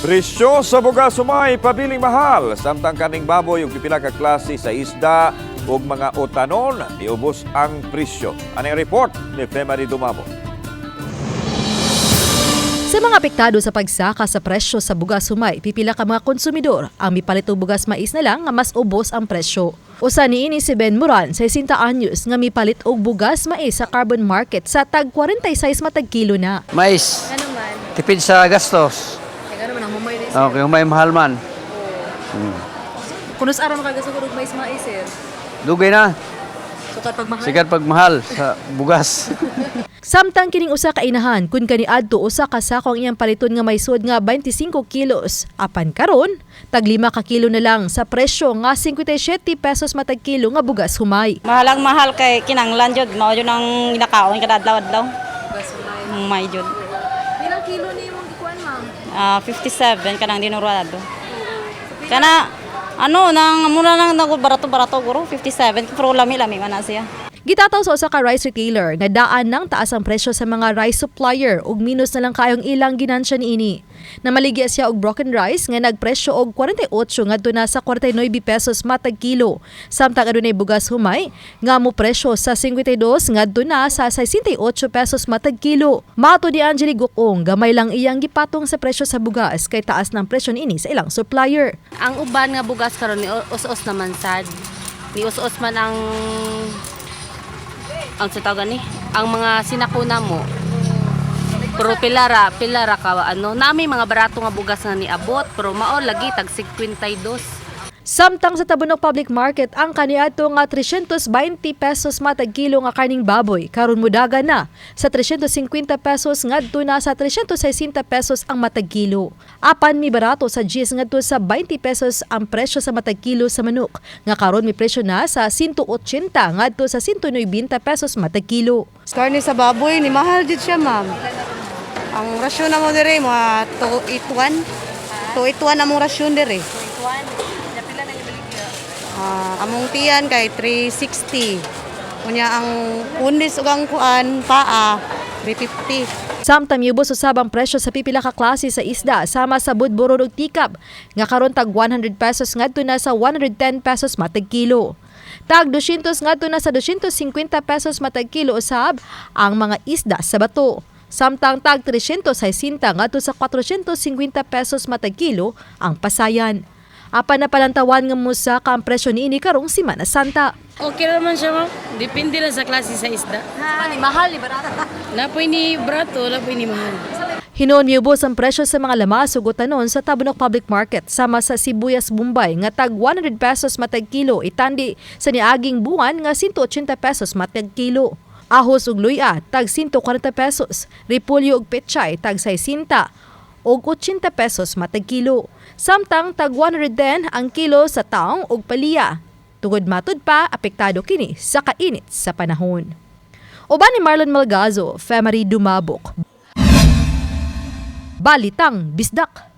Presyo sa bugas sumay pabiling mahal samtang karning baboy ug pipila ka klase sa isda ug mga utanon niubos ang presyo. Ani ang report ni Femary Dumabo. Sa mga apektado sa pagsaka sa presyo sa bugas humay, pipila ka mga konsumidor ang mipalit og bugas mais na lang nga mas ubos ang presyo. Usa niini si Ben Moran, 60 anyos, nga mipalit og bugas mais sa Carbon Market sa tag 46 matag kilo na. Mais. Ano man? Tipid sa gastos. Kaya man ang humay ni Okay, humay mahal man. Kunos ara makagasod og mais mais, sir. Dugay na. Sukat pagmahal. Sikat pagmahal sa bugas. Samtang kining usa ka inahan kun kaniadto usa ka sako ang iyang paliton nga maisod nga 25 kilos. Apan karon, tag 5 ka kilo na lang sa presyo nga 57 pesos matag kilo nga bugas humay. Mahalang mahal kay kinanglan jud, mao jud ang ginakaon kada adlaw-adlaw. Humay jud. Ilang kilo ni imong gikuan, ma'am? Ah, 57 kanang dinurado. Kana ano nang muna nang nag barato-barato guro 57 pero lami-lami man na siya. Gitataw sa usa ka rice retailer nga daan ng taas ang presyo sa mga rice supplier ug minus na lang kayong ilang ginansya niini. Namaligya siya og broken rice nga nagpresyo og 48 ngadto na sa 49 pesos matag kilo. Samtang adunay bugas humay nga mo presyo sa 52 ngadto na sa 68 pesos matag kilo. Mato ni Angeli Gukong, gamay lang iyang gipatong sa presyo sa bugas kay taas ng presyo niini sa ilang supplier. Ang uban nga bugas karon ni us-us naman sad. Ni us-us man ang sa tawag ni ang mga sinakuna mo. Pero pilara ka ano, nami mga barato nga bugas nga niabot pero mao lagi tag 52. Samtang sa Tabunok Public Market ang kaniadto nga 320 pesos matag kilo nga karning baboy karon mudaga na sa 350 pesos ngadto na sa 360 pesos ang matag kilo. Apan mi barato sa G's ngadto sa 20 pesos ang presyo sa matag kilo sa manok nga karon mi presyo na sa 180 ngadto sa 190 pesos matag kilo. Karne sa baboy, ni mahal jud siya, ma'am. Ang rasyon na mo dire, mga 281. 281 among rasyon dire. 281. Ah, among tiyan kay 360. Unya ang kunis ug ang kuan paa 350. Samtang miubos usab ang presyo sa pipila ka klase sa isda sama sa budburon ug tikap nga karon tag 100 pesos ngadto na sa 110 pesos matag kilo. Tag 200 ngadto na sa 250 pesos matag kilo usab ang mga isda sa bato. Samtang tag 360 ngadto sa 450 pesos matag kilo ang pasayan. Apan na palantawan nga musaka ang presyo niini karong Simana Santa. Okay naman siya, ma'am. Depende lang sa klase sa isda. Mahal ni barata. Napoy ni brato, napoy ni mahal. Hinuon miubos ang presyo sa mga lamas ug utanon sa Tabunok Public Market sama sa sibuyas Bombay nga tag 100 pesos matag kilo itandi sa niaging buwan nga 180 pesos matag kilo. Ahos ug luya tag 140 pesos, repolyo ug pechay tag 60 og 80 pesos matag kilo. Samtang tag 110 ang kilo sa taong ug paliya. Tugod matud pa apektado kini sa kainit sa panahon. Uban ni Marlon Malgazo, Femary Dumabok. Balitang Bisdak.